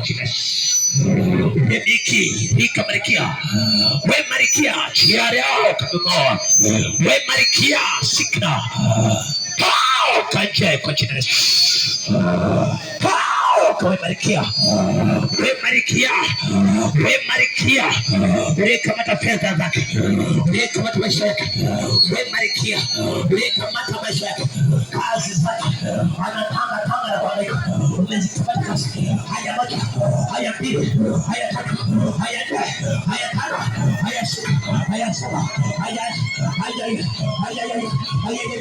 Yes. Rebiki, Rika Marikia, We Marikia, Chiareo, Kabumoa, We Marikia, Sikna, Toka nje kwa jina la Yesu. Toka we Marikia, we Marikia, we Marikia, uliyekamata fedha zake, uliyekamata maisha yake, we Marikia, uliyekamata maisha yake, kazi zake, anatanga tanga na kuhangaika, umezikamata kazi. Haya moja, haya mbili, haya tatu, haya nne, haya tano, haya sita, haya saba, haya haya haya haya haya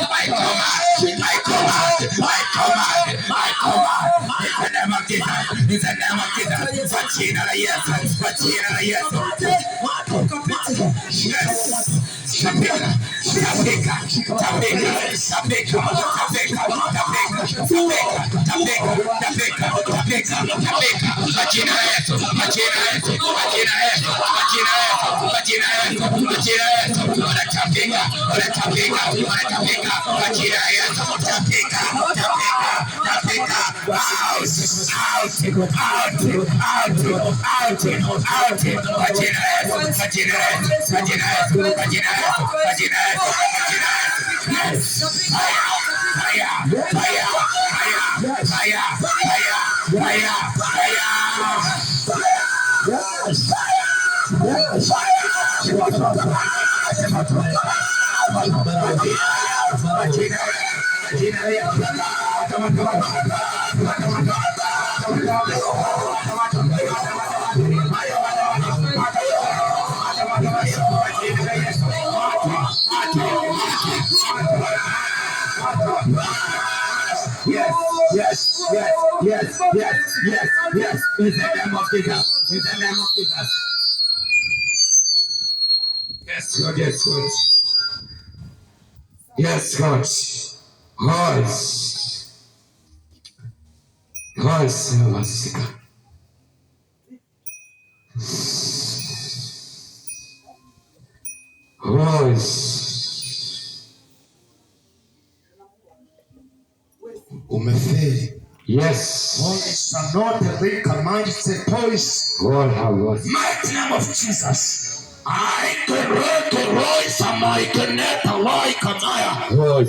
I command, I command, I command. In the name of Jesus, in the name of Jesus, kwa jina la Yesu, kwa jina la Yesu. Yes. Tapika, tapika, tapika, tapika, tapika, tapika, tapika, tapika, tapika, tapika. Kwa jina la Yesu, kwa jina la Yesu, kwa jina la Yesu, kwa jina la Yesu, kwa jina la Yesu, kwa jina la Yesu. Wanatapika, wanatapika, wanatapika. Kwa jina la Yesu, tapika, tapika, tapika. Out, out, out, out, out, out. Kwa jina la Yesu, kwa jina la Yesu, kwa jina la Yesu, kwa jina la Yesu, kwa jina la Yesu, kwa jina la Yesu. Yes. Fire, fire, fire, fire, fire, fire, fire, fire. Yes. Yes. Yes, yes, yes, yes, yes, yes, yes. In the name of Jesus. In the name of Jesus. Yes, God, yes, God. Yes, God. God. God, Masika. God. Umefeli. Yes. Holy shall not recommend toys. God have mercy. Mighty name of Jesus. I can rock roy samai keneta loi kamaya. God.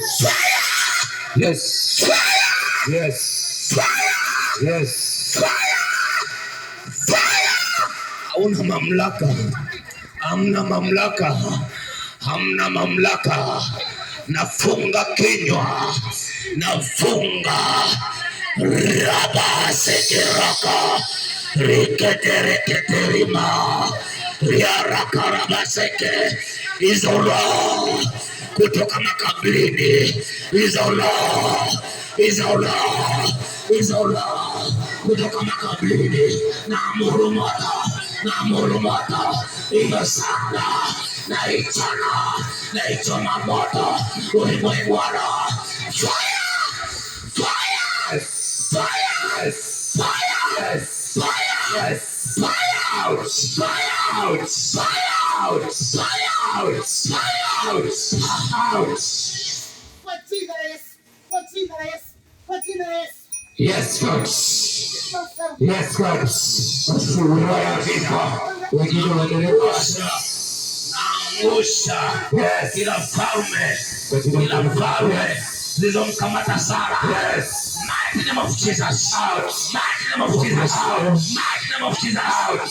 Yes. Yes. Yes. Hauna mamlaka, hamna mamlaka, hamna mamlaka. Nafunga kinywa, nafunga raba sekiraka riketereketerima riarakarabaseke hizo roho kutoka makaburini, hizo roho, hizo roho, hizo roho kutoka makaburini, na murumata, na murumata, imesanda Naichoma, naichoma moto ulimwengu wa roho. Fire, fire, fire, fire, fire, fire out, fire out, fire out, fire out, fire out, out. Kwa jina la Yesu, kwa jina la Yesu, kwa jina la Yesu. Yes, God. Yes, God. Roho ya vifo. Wengine waendelee. Naangusha Yes. kila falme, kila falme zilizomkamata Sara. Yes. Mighty name of Jesus. Out. Mighty name of Jesus. Out. Mighty name of Jesus. Out.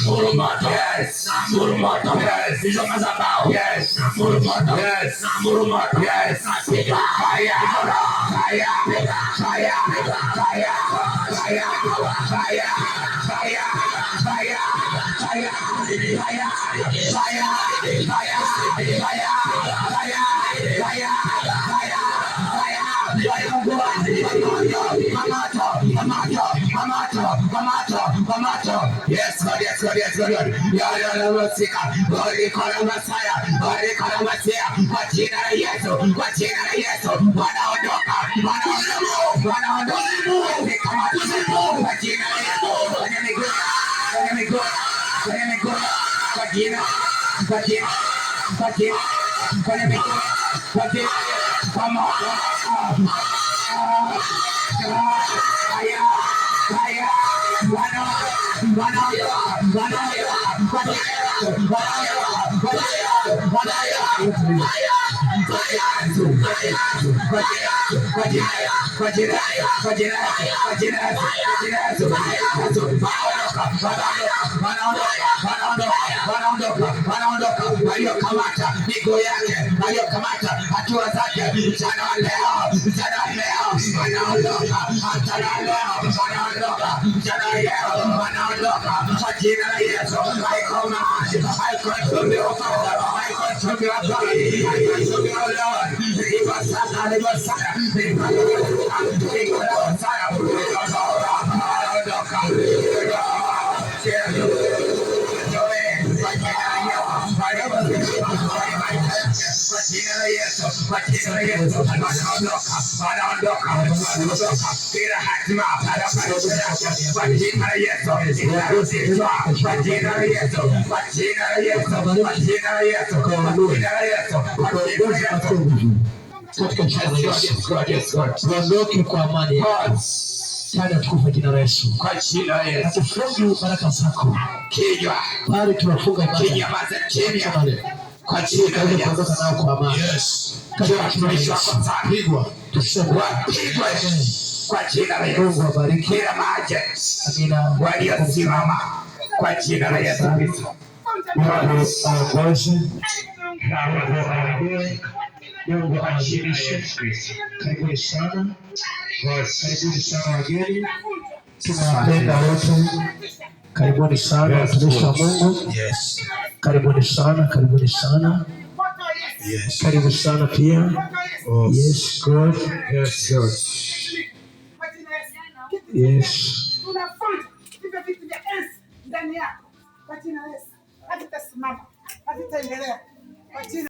Naamuru moto. Yes. Naamuru moto. Yes. Hizo madhabahu. Yes. Naamuru moto. Yes. Naamuru moto. Yes. Napiga. Fire. Fire. Fire. Fire. Fire. Fire. Fire. Fire. Fire. Fire. Fire. Fire. Fire. Fire. Fire. Fire. Fire. Yes, God, yes, God, yes, God, God. Ya, ya, ya, masika. Orikora Masaya, orikora Masia. Kwa jina la Yesu, kwa jina la Yesu, wanaondoka, wanaondoka, wanaondoka. Kwa jina la Yesu, kwenye miguu, kwenye miguu, kwenye miguu, kwa jina, kwa jina, kwa jina, kwenye miguu, kwa jina, kwa moto. Haya, haya, wanaondoka waliokamata miguu yake, waliokamata hatua zake, mchana wa leo, mchana wa leo wanaondoka, mchana wa leo wanaondoka, mchana wa leo wanaondoka kwa jina la Yesu. I command, I control your father, I control your God, I control your Lord. Riba sana, riba sana, riba riba sana, wanaondoka. Katika jina la Yesu. Tuondoke kwa amani. Tena tukufa jina la Yesu. Kwa jina la Yesu. Hatufungi baraka zako. Kinywa Bali tunafunga ibada. kinyamaza kimya kwa jina la Tukaweze Yesu. kuondoka nao kwa amani. Yes. Katika jina la Watumishi Yesu. wako sana. Pigwa. Tuseme. Wapigwe kwa jina la Yesu. Mungu awabariki. Kila maagent Amina. waliosimama kwa jina la Yesu Kristo. Mungu aongoze. Mungu aongoe. Mungu awabariki. Karibuni sana. Karibuni sana wageni. Tunawapenda wote. Karibuni sana watumishi wa Mungu. Yes. Karibuni sana, karibuni sana. Yes. Karibu sana pia. Oh. Yes, God. Yes, God. Yes. Tunavunja hivyo vitu vya enzi ndani yako kwa jina la Yesu, havitasimama, havitaendelea kwa jina